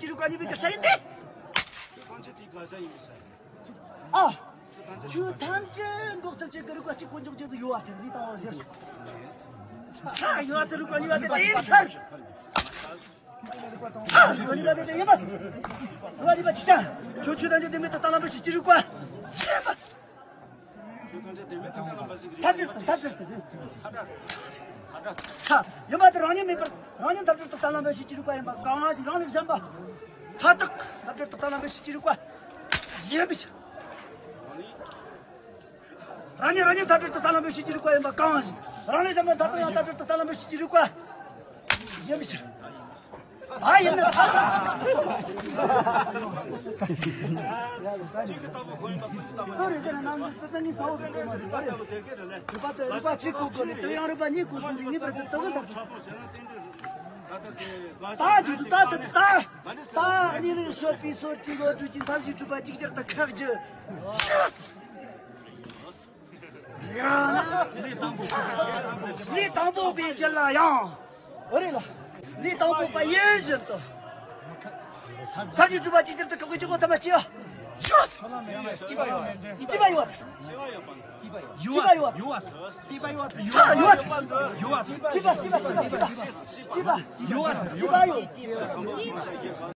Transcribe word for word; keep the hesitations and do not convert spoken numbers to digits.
ཅི་རིགས་གཉིས་པའི་སྐད་ཆ་ཡིན་ཏེ། ཨ། ཆོས་ཐམས་ཅད་འགོག་ཐབས་ཀྱི་གི་རིགས་པ་གཅིག་དཀོན་མཆོག་རྗེས་སུ་ཡོད་བ་དེ་ལས་དང་བ་ཟེར། ས་ཡོད་དེ་རིགས་པ་གཉིས་པ་དེ་དེ་ཡིན་ས། ས་རིགས་པ་གཉིས་པ་དེ་དེ་ཡིན་པ། རིགས་པ་གཉིས་པ་ཅི་ཆ། ཆོས་ཆོས་ཐམས་ཅད་དེ་མེད་དུ་བཏང་ལ་འབད་ཕྱིར་ཅི་རིགས་པ། ཐབས་ཅིག་ཏུ་ཐབས་ཅིག་ཏུ་ཚ། ཡིན་པ་དེ་རང་ཉིད་མེད་པར་རང་ཉིད་ཐབས་ཅིག་ཏུ་བཏང་ལ་འབད་ཕྱིར་ཅི་རིགས་པ་ཡིན་པ་གང་ཞིག་རང་ལུགས་གཞན་པ། མཐའ་དག་ཐབས་ཅིག་ཏུ་བཏང་ལ་འབད་ཕྱིར་ཅི་རིགས་པ། ཡིན་པའི་ཕྱིར། རང་ཉིད་རང་ཉིད་ཐབས་ཅིག་ཏུ་བཏང་ལ་འབད་ཕྱིར་ཅི་རིགས་པ་ཡིན་པ་གང་ཞིག་རང་ལུགས་གཞན་པ་མཐའ་དག་ཡང་ཐབས་ཅིག་ཏུ་བཏང་ལ་འབད་ཕྱིར་ཅི་རིགས་པ། ཡིན་པའི་ཕྱིར། ད་ཡིན་ན་ཚར། ཨོ་རེད་དེ་ནང་གི་ཏི་ཏི་ནི་ས་འོག་ཏུ་མ་རེད་པ་རེད། རུ་པ་དེ་རུ་པ་གཅིག་གོ་གོ་ནི་དེ་ཡང་རུ་པ་གཉིས་གོ་ཚུལ་གཉིས་པར་དུ་ཏི་ཏི་ད། ད་དུ་ད་དུ་ད། ད་གཉིས་ལས་སོ་པའི་སོར་གྱི་ལོ་དུས་ཀྱི་ཐབས་ཤེས་གྲུབ་པ་གཅིག་གྱུར་དུ་ཁག་རྒྱུ། ལས་དང་པོ་པའི་རྒྱུད་ལ་ཡང་། འོ་རེད་ལ། ལས་དང་པོ་པ་ཡིན་བཞིན་དུ། ཐབས་ཀྱི་སྒྲུབ་པ་ཅི་ལྟར་དུ་ཁག་གི་ཅི་གོ་ཐ་མ་ཅི་ཡ། ཅི་པ་ཡོད། ཅི་པ་ཡོད། ཅི་པ་ཡོད། ཅི་པ་ཡོད། ཅི་པ་ཡོད། ཅི་པ་ཅི་པ་ཅི་པ་ཅི་པ། ཅི་པ་ཡོད།